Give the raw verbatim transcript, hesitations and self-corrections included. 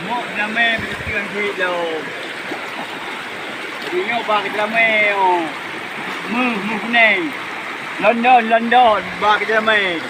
Mok damai beutôi cit lom. Jadi nyoe ba keuteramai, oh. Meuh, meuh kuneng. London, London, ba keuteramai.